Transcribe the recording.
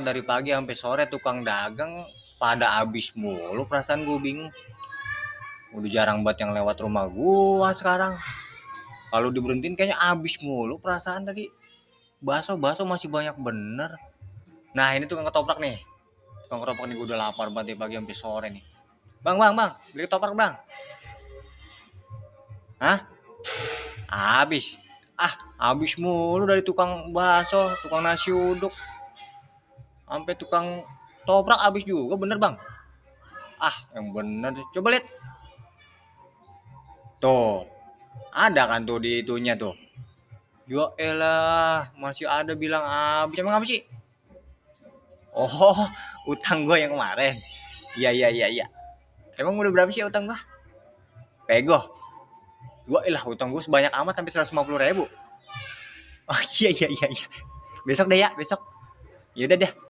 dari pagi sampai sore tukang dagang pada habis mulu, perasaan gue bingung. Udah jarang banget yang lewat rumah gua sekarang. Kalau diberhentiin kayaknya habis mulu perasaan tadi. Bakso masih banyak bener. Nah ini tukang ketoprak nih. Tukang ketoprak nih, gue udah lapar banget dari pagi sampai sore nih. Bang, beli ketoprak bang. Hah? Habis. Habis mulu dari tukang bakso, tukang nasi uduk, sampai tukang toprak habis juga, bener bang. Yang bener. Coba lihat. Tuh, ada kan tuh di itunya tuh. Ya elah, masih ada bilang habis. Emang apa sih? Oh, utang gue yang kemarin. Iya. Emang udah berapa sih utang gue? Pego. Gue elah, utang gue sebanyak amat sampai 150.000. Oh iya. Besok deh ya, besok. Yaudah deh.